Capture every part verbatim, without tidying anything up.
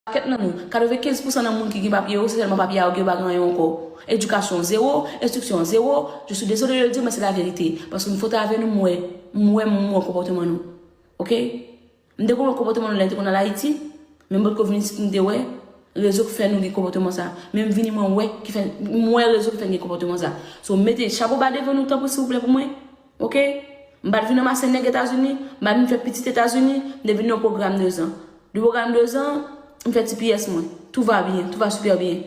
Pakèt nan nou, katrevenkenz pousan nan moun ki gen papye yo, se sèlman papye a yo ki yo pa gen anyen ankò. Edikasyon zewo, enstriksyon zewo. Je suis désolé de le dire, mais c'est la vérité. Paske m fwote avè nou, m wè, m wè, m wè konpòteman nou. Oke? M te konprann konpòteman nou lè n te konn al Ayiti, men m potko vin isit m te wè rezon ki fè nou gen konpòteman sa. Men m vini mwen wè ki fè, m wè rezon ki fè n gen konpòteman sa. So, mete chapo ba devan nou, tanpri, silvouplè, pou mwen. Oke? M pa t vin ranmase nèg Etazini, m pa t vin fè pitit Etazini, m te vin nan pwogram de zan. De pwogram de zan, m fè ti piyès mwen. Tout va bien, tout va super bien.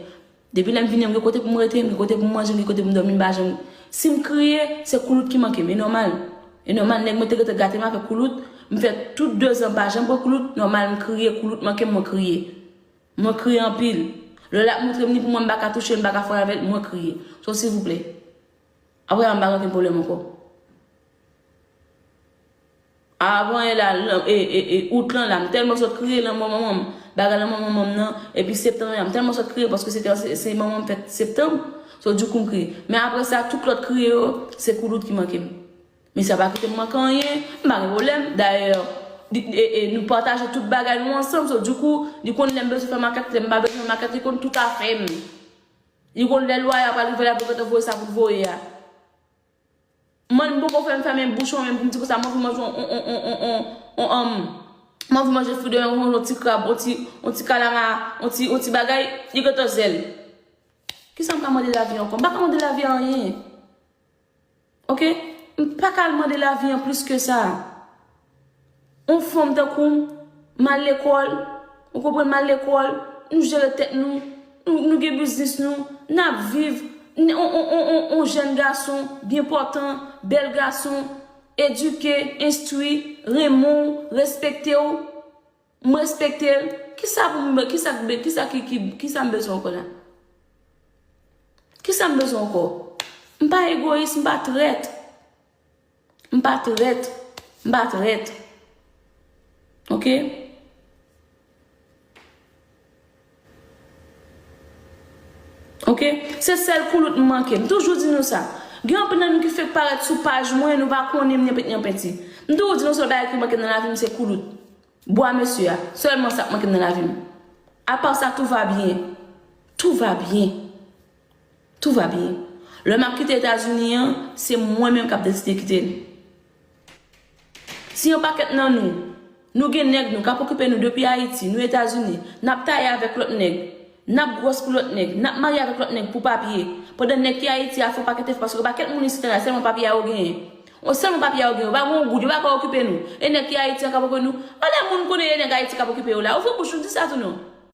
Depi lè m vini, m gen kote pou m rete, m gen kote pou m manje, m gen kote pou m dòmi, m pa janm. Si m kriye, se koulout ki manke m, e nòmal. E nòmal, nèg mwen te gentan gate m avèk koulout, m fè tout de zan pa janm pran koulout, nòmal, m kriye, koulout manke m, mwen kriye. Mwen kriye anpil. Lè l ap montre m li pou mwen, m pa ka touche l, m pa ka fè anyen avè l, mwen kriye. So, silvouplè. Apre sa, m pa gen okenn pwoblèm ankò. Avan e la, lan- e, e, e, out lan la, m tèlman sot kriye lanmò manman m. Bagay lanmò manman m nan, epi septanm la, m tèlman sot kriye paske se te, se, se manman m fèt septanm. So, dikou m kriye. Men apre sa, tout lòt kriye yo, se koulout ki manke m. Men sa pa kite m manke anyen, m pa gen pwoblèm. Dayè, li- e, e, nou pataje tout bagay nou ansanm. So, dikou, li konn lè m bezwen fè makèt, lè m pa bezwen fè makèt, li konn tout afè m. Li konn lè lwa a pral rive la, pou l gentan voye sa pou l voye a. Mwen, m poko fè m fèmen bouch mwen menm pou m di konsa, m anvi manje on, on, on, on, on, on, um, m anvi manje fri de mè, m anvi manje on ti krab, on ti, on ti kalama, on ti, on ti bagay, li gentan zèl. Kisa m ka mande lavi ankò? M pa ka mande lavi anyen. Oke? M pa ka al mande lavi an plis ke sa. On fanm tankou m, m al lekòl, ou konprann, m al lekòl, nou jere tèt nou, nou, nou gen biznis nou, n ap viv, n- on, on, on, on, on jèn gason byen pòtan, bèl gason, edike, enstwi, renmen w, respekte w, m respekte l. Kisa pou m, kisa, kisa ki, ki, kisa m bezwen ankò la? Kisa m bezwen ankò? M pa egoyis, m pa trèt. M pa trèt. M pa trèt. Oke? Oke? Se sèl koulout m manke. M toujou di nou sa. Gen anpil nan nou ki fèk parèt sou paj mwen, nou pa konnen m nyanpenti nyanpenti. M toujou di nou sèl bagay ki manke m nan lavi m, se koulout. Bwa mesye a. Sèlman sa k manke m nan lavi m. Apa sa, tout va byen. Tout va byen. Tout va byen. Lè m ap kite Etazini an, se mwen menm k ap deside kite l. Si yon pakèt nan nou, nou gen nèg nou k ap okipe nou depi Ayiti, nou Etazini, n ap taye avèk lòt nèg, n ap gwòs pou lòt nèg, n ap marye avèk lòt nèg pou papye, pandan nèg ki Ayiti a fè yon pakèt efò, paske yon pakèt moun isit la, sèlman papye a yo genyen. Yo sèlman papye a yo genyen, yo pa gen yon goud, yo pa ka okipe nou. E nèg ki Ayiti an k ap okipe nou, anlè moun konnen e nèg Ayiti k ap okipe yo la. Ouvri bouch ou, di sa tou non.